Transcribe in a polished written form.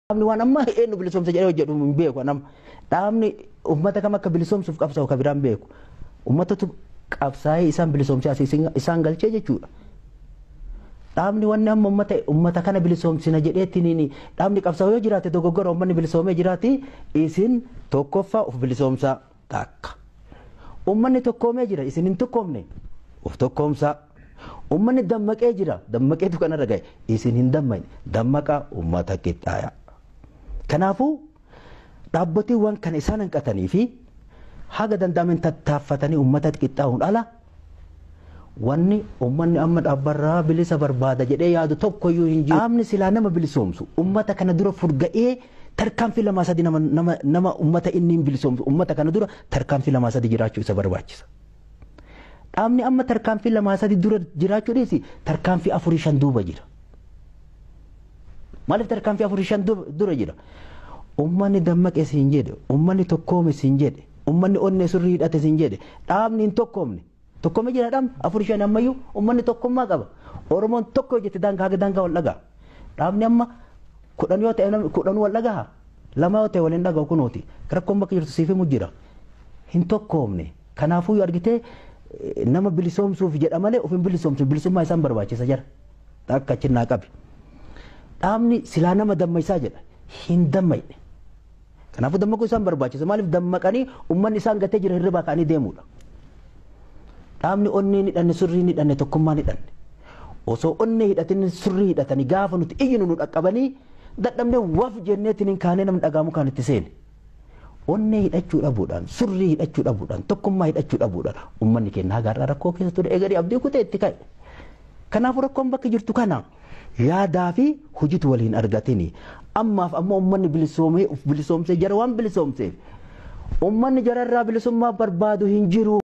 Dhaabni waan amma eenyu bilisoomsa jedhee hojjedhu hin beeku nama. Dhaabni uummata kam akka bilisoomsuuf qabsaa'u kan biraan beeku. Uummatatu qabsaa'ee isaan bilisoomsee asii isaan galchee jechuudha. Dhaabni wanni amma uummata kana bilisoomsina jedheetiin dhaabni qabsaa'u yoo jiraate dogoggora uummanni bilisoomee jiraati isin tokkoffaa of bilisoomsaa takka. Uummanni tokkoomee jira isin hin tokkoomne of tokkoomsaa. Uummanni dammaqee jira dammaqeetu kanarra gahe isin hin dammaqne dammaqaa uummata qixxaaya. Kanaafuu dhaabbotiiwwan kana isaan hanqatanii fi haga danda'ameen tattaaffatanii uummata qixxaa'uun ala wanni uummanni amma dhaabbarraa bilisa barbaada jedhee yaadu tokkoyyuu hin jiru. Dhaabni silaa nama bilisoomsu uummata kana dura furga'ee tarkaanfii lamaa sadi nama uummata inni hin bilisoomsu uummata kana dura tarkaanfii lamaa sadi jiraachuu isa barbaachisa. Dhaabni amma tarkaanfii lamaa sadi dura jiraachuu dhiisi tarkaanfii afurii shan duuba jira. Maaliif tarkaanfii afurii shan dura jira? Uummanni dammaqe siin jedhe, uummanni tokkoome siin jedhe, uummanni onnee surrii hidhate siin jedhe, dhaabni hin tokkoomne. Tokkoome jira dhaabni afurii shan ammayyuu uummanni tokkummaa qaba. Oromoon tokko hojjete daangaa haga daangaa wal dhaga'a. Dhaabni amma kudhan yoo ta'e kudhan wal dhaga'a. Lama yoo ta'e waliin dhaga'u kunooti. Rakkoon bakka jirtu siif himu jira. Hin tokkoomne. Kanaafuu yoo argitee nama bilisoomsuuf jedha malee of hin bilisoomsu bilisummaa isaan barbaachisa jira. Akka achi naa qabi. Dhaabni silaa nama dammaysaa jedha. Hin dammayne. Kanaafuu dammaquu isaan barbaachisa. Maaliif dammaqanii uummanni isaan gatee jira hirribaa ka'anii deemuudha. Dhaabni onnee ni hidhanne surrii ni hidhanne tokkummaa ni hidhanne. Osoo onnee hidhatanii surrii hidhatanii gaafa nuti iyyinu nu dhaqqabanii dadhabnee waf jenneetiin hin kaanee namni dhagaamu kan itti seene. Onnee hidhachuu dhabuudhaan surrii hidhachuu dhabuudhaan tokkummaa hidhachuu dhabuudhaan uummanni keenya haga har'aa rakkoo keessa ture eegalee abdii kutee itti ka'e. Kanaafuu rakkoon bakka jirtu kana yaadaa fi hojiitu waliin argatini. Ammaaf ammoo uummanni bilisoomee of bilisoomsee jara waan bilisoomseef uummanni jararraa bilisummaa barbaadu hin jiru.